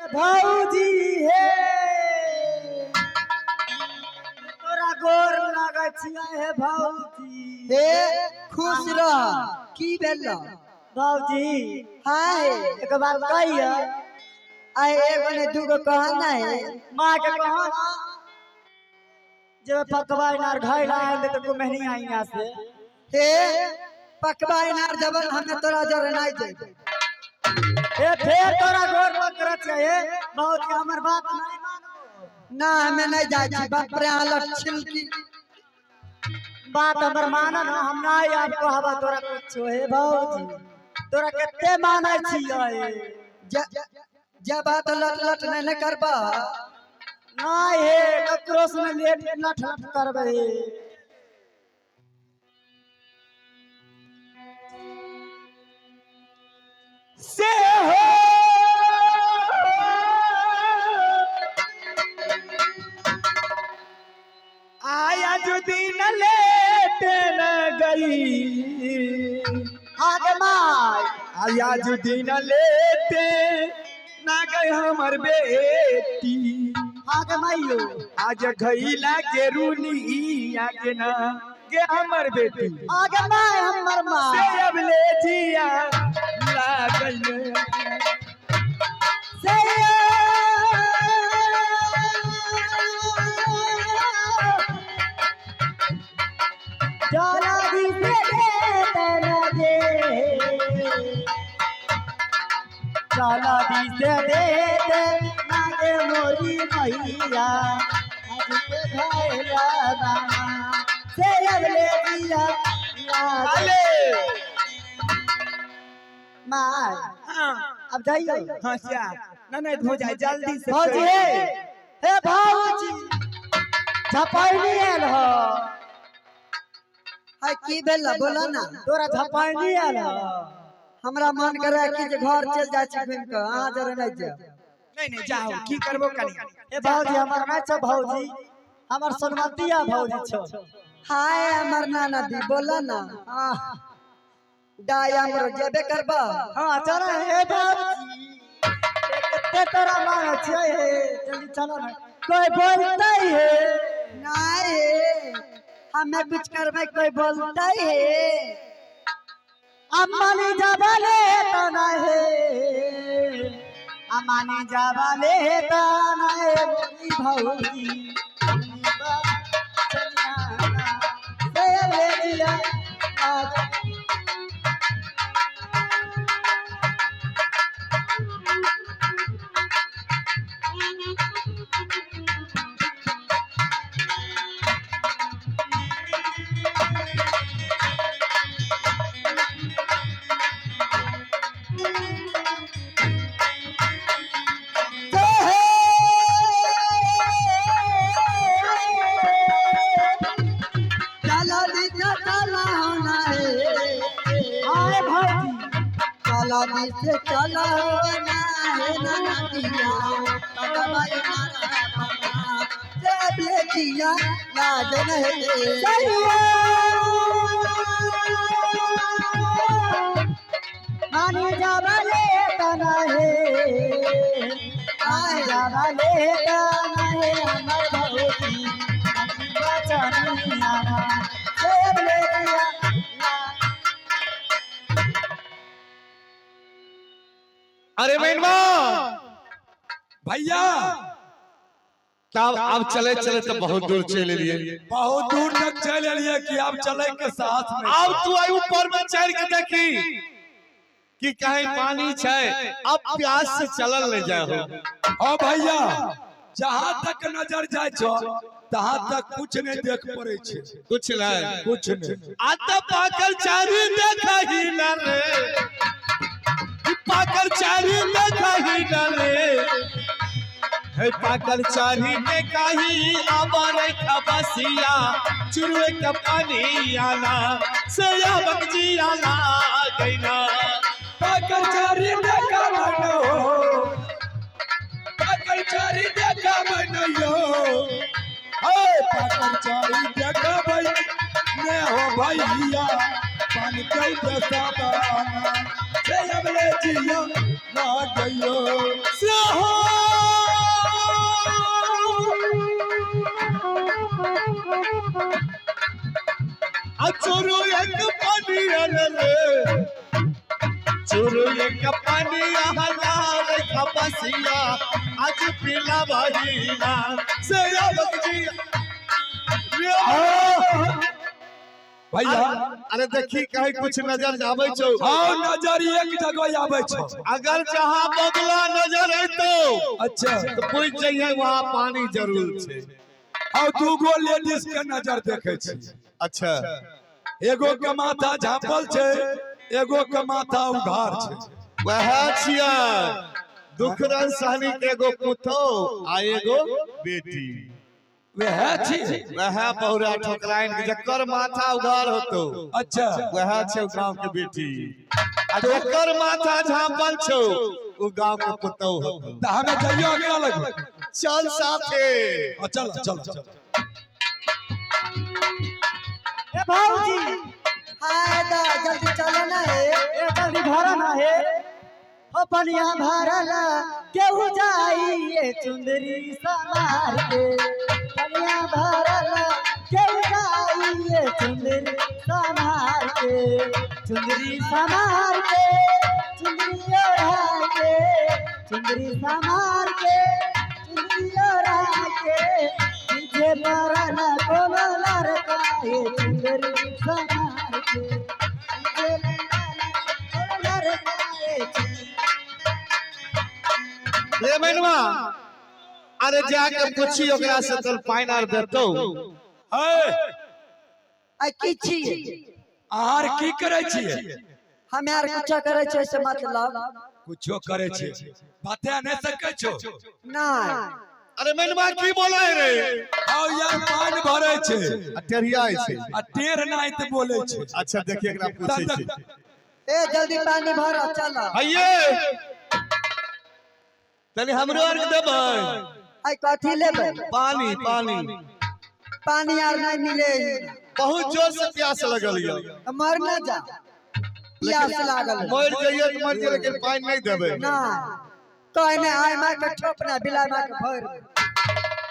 भौजी हे, तोरा गोर लागै छियै हे भौजी। हे, खुश रह। की भेल? भौजी। हाँ हे। एक बात कहिए? आए, एगो ने दूगो कह ना है। माँ के कहो ना, जब पकवाई नार घायल आयल तो को महीनी आई यहाँ से। हे, पकवा इनार जबन हमें तोरा जरे नहीं जेबे। हे, फेर तोरा गोर लग करत छै हे भौजी, हमर बात नहीं मानो। ना, हमें नहीं जाए छी। बाप रे, हालत छिलकी। बात हमर मानो ना, हम नहीं आब कहबा तोरा कुछो। हे भौजी, तोरा कते मानै छियै। जे बात लट लट नहीं ने करबा। नहीं हे, ककरो से नहीं लेट लठ लठ करबै हे। से हो आया जो दिन लेते न गई। आगे माय। आया जो दिन लेते ना गई हमर बेटी। आगे माइयो। आज घैला के रूनी आगे ना गे हमर बेटी। आगे माय, हमर से माय। अब ले जिया लागल। से जाला दी से देते न दे, जाला दी से देते ना गे मोरी मैया, आज के घायला बाना से अब ले जिया लागल। अले। माय। हाँ। अब जाइयो। हाँ, जा ना नहीं हो जाए जल्दी से। भौजी हे, हे भौजी, झपैनी आयल हो। है, की भेल? बोला ना। तोरा झपैनी आयल हो। हमरा मन करे कि जे घर चल जाए छी घूम के, अहाँ जरे नहीं जाए। नहीं नहीं, जाओ, की करबो कनी। हे भौजी, हमर नहीं छौ भौजी, हमर सोनमतिया भौजी छौ। हाय हमर नाना दी, बोला ना। आह, डाय हमरो जेबे करबा। हाँ, चल हे भौजी, कते तोरा मांगे छियै हे, जल्दी चलो ना, कोई बोलते हे। नहीं हे, हमें कुछ करबे कोई बोलता है? अम्मानी जाबले तना हे, अम्मानी जाबले तना हे मोरी भौजी, अम्मी बा चलिया से ले जिया आज। चला दिशा चला होना है। आए भौजी। चला दिशा चला होना है नाना दिया पकवाई नाना पना सब ले जिया लागन है। मानी जाबले तना हे, आए जाबले तना हे हमर भौजी, अम्मी बचनिया से ले जिया। अरे मैनवा। भैया। तब अब चले चले तो बहुत दूर चले लिए। बहुत दूर तक चल एलिए कि अब चले के साथ में। अब तू आई ऊपर में चढ़ के देखी कि कहीं पानी छै, अब प्यास से चलल नहीं जाए हो। हाँ भैया, जहाँ तक नजर जाय छो तहाँ तक कुछ नहीं देख पड़े छे। कुछ नहीं। कुछ नहीं। आता पाकल चारी देखा ही न रे, पाकल चारी देखा ही न रे, हे पाकल चारी देखा ही आबर खबसिया चुरुए के पानी आना से बगजी आना गईना। पाकल चारी देखा मनो, पाकल चारी देखा मनो, हे पाकल चारी देखा भाई ने हो भैया, पान के जैसा बाना से अब ले जिया ना गयो। से हो। खपसिया आज पीला बहिना से आवक जी भैया अरे देखी कहीं कुछ नजर आबै छौ। हाँ, नजर एक जगह आबै छौ। अगर जहाँ बगला नजर ऐतौ अच्छा। तो पूछ जइहे वहाँ पानी जरूर छै। और दू गो लेडीज के नजर देखे छी। अच्छा। एगो के माथा झाँपल छै, एगो के माथा उघार छै। वएह छियै दुखरन सहनी के एगो पुतोह आ एगो बेटी। वएह छी। वएह बहुरा ठोकराइन के जकर माथा उघार होतो। अच्छा। वएह छै गांव के बेटी आ जकर माथा झाँपल छौ ओ गांव के पुतोह होतो। तऽ हमे जइयो अगला लगबै। चल साथे। हाँ, चल चल चल। ए भौजी। हाय दा जल्दी चलो ना हे। ए जल्दी भरा ना हे। हो पनिया भरल केहू जाई ये चुंदरी समार के। पनिया भरल केहू जाई ये चुंदरी समार के। चुंदरी समार के चुंदरी ओढ़ा के। चुंदरी समार के चुंदरी ओढ़ा के। पीछे पड़ल कोनो लड़का ये चुंदरी समार के। पीछे पड़ल कोनो लड़का ये चुंदरी। रे मैनवा, अरे जाके पूछी ओकरा से तल पानि आर देतौ। आ की छी? आर की करै छियै? हम यार कुछो करै छियै से मतलब कुछो करै छियै, बाते नहि सकै छौ। नहीं। अरे मैनवा की बोलै रे? आओ यार पानि भरै छै। आ टेढ़ियाइ छै। आ टेढ़ नाइत बोलै छै। अच्छा देखिए एकरा पूछै छी। ए जल्दी पानी भर चल। हइये तनी हमरो आर के देबै। आई कथी लेबै? पानी पानी। पानी आर नहीं मिले। बहुत जोर से प्यास लगल ये। मर ना जा, प्यास लागल। मर जाइए तो मर जाइए, लेकिन पानी नहीं देबै। ना कहने आय मार के ठोपना बिला मार के भर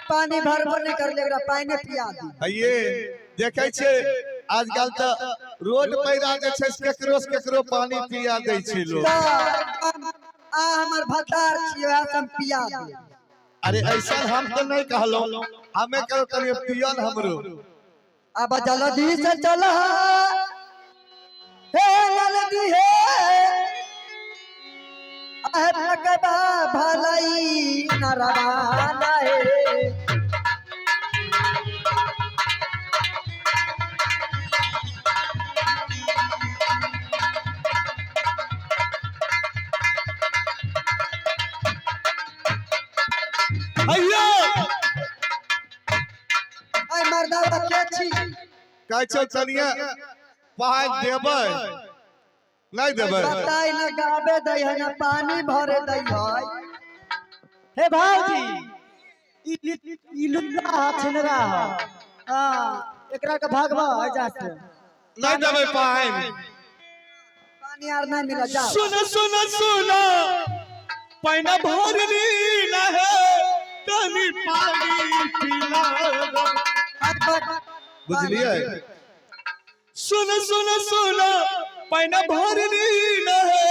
पानी भरबो नहीं कर ले, पानी पिया दी। हइये देखै छै आजकल तऽ रोड पैरा जे छै से केकरो से केकरो पानी पिया दै छै लोग। आ हमर भतार छियै, वएह से हम पिया दी। अरे ऐसा हम तो नहीं कहलो, हमें कहो करिए पियल हमरो। अब जल्दी से चल हे जल्दी हे अहे पकबा भलाई नरवाना हे। भैया आई मर्दावा के छी? कहै छौ चलिए पाइ देबै नहीं देबै? बताई न गाबे दै है न पानी भरे दै है। हे भाऊजी ई लुल्ला छिनरा हां एकरा के भागवा एजा से। नहीं देबै पानि। पानी आर नहीं मिला जाओ। सुन सुन सुन पानि भरली न है तनी पानी पिला दो। बुझलिए? सुन सुन सुन पानि भरली न है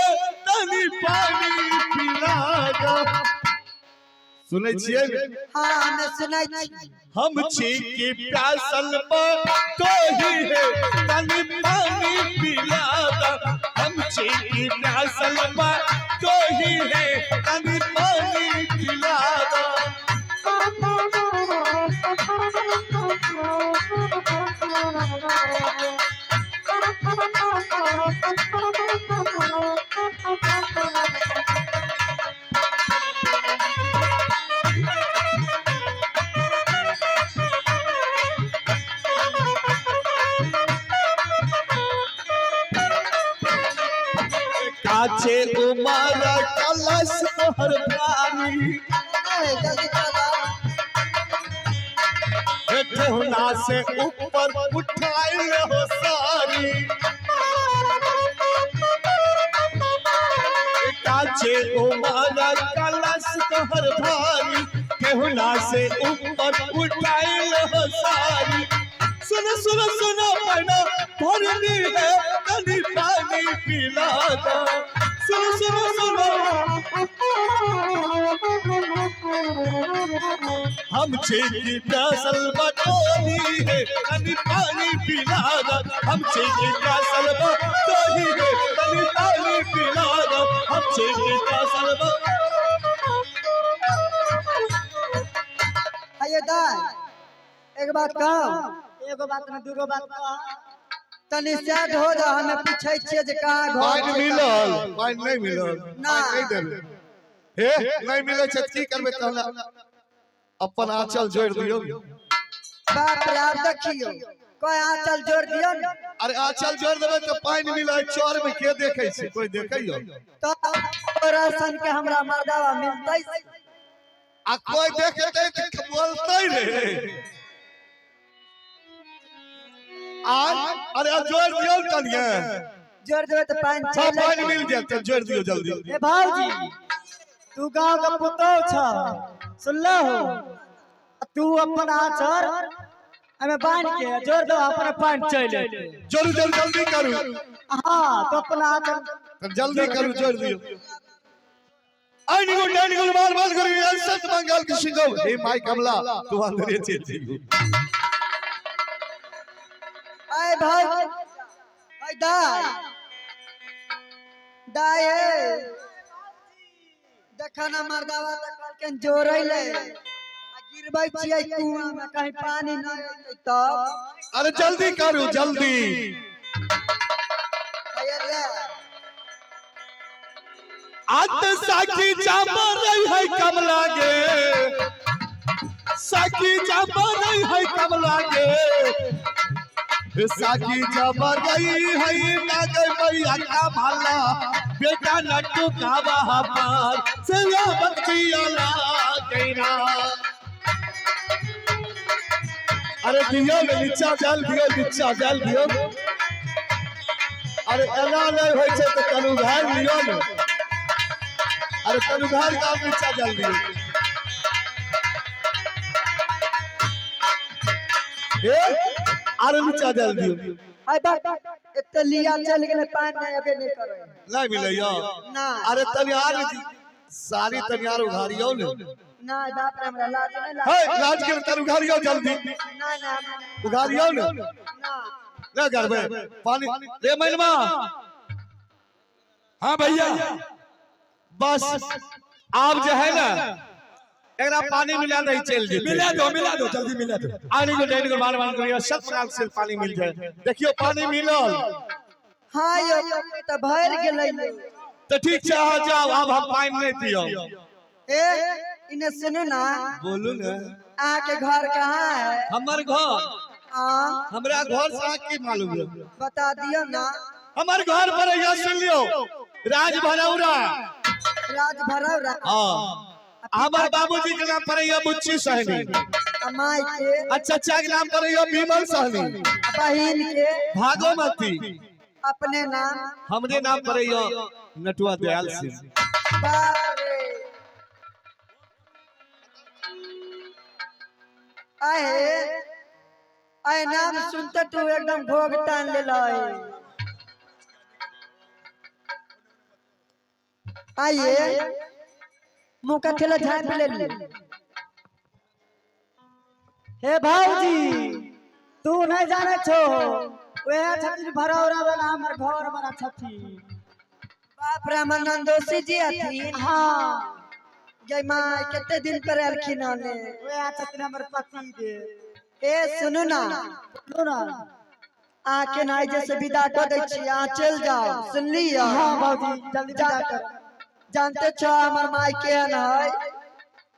तनी पानी पिला दो। सुनै छियै? हाँ हमें सुनै छी। हम छी की प्यासल तो ही है तनी पानी पिला दो। हम छी की प्यासल तो ही है तनी पानी पिला दो। काचे उमर कलश तोहर प्यारी। जल्दी चलो। ठेहुना से ऊपर उठाइल हो सारी। काचे उमर कलश तोहर भारी। ठेहुना से ऊपर उठाइल हो सारी। सुन सुन सुन पैना भरनी है कनी पानी पिला दो। सुन सुन सुन हम छेकी प्यासल बटोली है कनी पानी पिला दो। हम छेकी प्यासल बटोली है कनी पानी पिला दो। हम छेकी प्यासल आइए दाई, एक बात कहू? एगो बात में दूगो बात कह। तनी सेट हो जा, हमें पूछै छियै जे कहाँ घर पानि छै। मिलल? पानि नहि मिलल? ना। पानि नहि देबै। हे, नहि मिलै छै तऽ की करबै? तहन अपन आंचल जोड़ि दियौ। बाप रे, आब देखियौ कोई आंचल जोड़ दियौ ने। अरे आंचल जोड़ि देबै तऽ पानि मिलै। चौर में के देखै छै? कोई देखैयो? तो तोरा सन के हमरा मर्दावा मिलतै? आ कोई देखतै तऽ बोलतै रे। आ अरे आ जोड़ि दियौ ने तनिये। जोड़ देबै तऽ पानि हाँ, चलि पानि मिल जायत तऽ जोड़ि दियौ जल्दी। ए भाऊजी, तू गांव का पुतोह छ, सुनला हो? तू अपन आचर हमें बांध के जोड़ दो, अपने पानी चल एतै। जोड़ू, जल्दी जल्दी करू। हाँ, तो अपन आचर तऽ जल्दी करू, जोड़ि दियौ। आइन गुल डाइन गुल माल माल करू सत मंगल के सिंगो। हे माई कमला, तू अंदरे चलि जइयो। आय भाई, आय दाई, दाई हे, देखा ना, मर्दावा तऽ कहलखिन जोड़ै ले आ गिरबै छियै कुआं में, कहीं पानी नहि अयतै तब। अरे जल्दी करू, जल्दी। आइए ले। आत साखी जामा रही है कमला गे, साखी जामा रही है कमला गे, साखी जामा रही है नागे मैया का भाला बेटा नट्टू का बहार से बच्चिया ला गईरा। अरे दियो ने नीचा जल दियो, नीचा जल दियो। अरे एना नहि होइ छै तऽ कनु घर लियो ने। अरे कनु घर का नीचा जल दियो। हे, अरे नीचा जल दियो। आय बा, एते लिया चलि गेलै, पानि नहि अबे नहि करै। नहि मिलैयो? ना। अरे तनियार सारी तनियार उघारियो ने। नहि बाप रे, हमरा लाज नहि हे, लागै। लाज के तर उघारियो जल्दी। नहि नहि, हमरा उघारियो ने। ना। नहि करबै पानी रे मैनमा। हाँ भैया, बस आप जो है ना एकरा पानी मिला नहीं चल जेतै। मिला दो, मिला दो, जल्दी मिला दो। आनी को डाइन को मार मार करियो, सब प्रकार से पानी मिल जाए। देखियो, पानी मिलल? हाँ यौ, तऽ भरि गेलै यौ। तो ठीक छै, अहाँ जाओ, आब हम पानी नहीं पियब। ए, इने सुनू ना। बोलू ने। अहाँके घर कहाँ है? हमर घर? हाँ। हमरा घर से अहाँ की मालूम है? बता दियौ ना। हमर घर पर यहाँ सुन लियो, राज भरौरा। राज भरौरा? हाँ, हमर बाबूजी के नाम पर है बुच्ची सहनी। आ माय के? आ चचा के नाम पर है भीमल सहनी। आ बहिन के? भागोमती। अपने नाम? हमरे नाम पर है नटुआ दयाल सिंह। बाप रे, आहे आए नाम सुनते तू एकदम भोग टान ले आइए, मुंह का ठेला झाँप ले ली। हे भाऊजी, तू नहीं जाने छो, वह छथिन भरौरा वाला, हमर घर वाला छथिन। बाप रे, हमर नंदोसी जी हथिन? हाँ। जय माय, कितने दिन पर एलखिन हने। वह छथिन हमर पति देव। ए, सुनू ना। बोलू ना। अहाँके नाइ जैसे विदा कऽ दै छी, अहाँ चलि जाओ, सुनलियै? हाँ भाऊजी, जल्दी विदा कर। जानते छो हमर माय केहन है?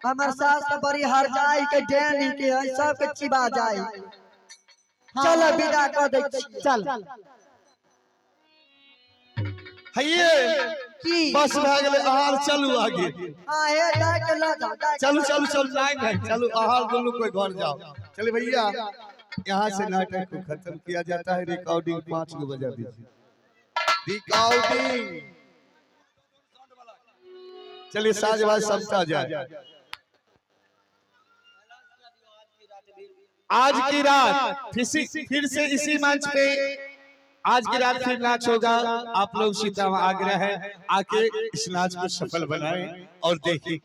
हमर सास तऽ बड़ी हरजाई के डैनी के है, सबके चिबा जाय। चलो, विदा कऽ दै छी। चल। हैये। की? बस भए गेलै, अहाँ चलू आगे। हाँ, हे, दाय के लऽ जाओ, दाय के। चलू चलू चलू, नहीं नहीं, चलू, अहाँ दोनों कोई घर जाओ। चलिए भैया, यहाँ से नाटक को खत्म किया जाता है। रिकॉर्डिंग 5 को बजा दीजिए रिकॉर्डिंग। चलिए, साज बाज समटा जाए। आज की रात फिर से इसी मंच पे आज की रात फिर नाच होगा। आप लोग सीता आग्रह है आके इस नाच को सफल बनाएं और देखें।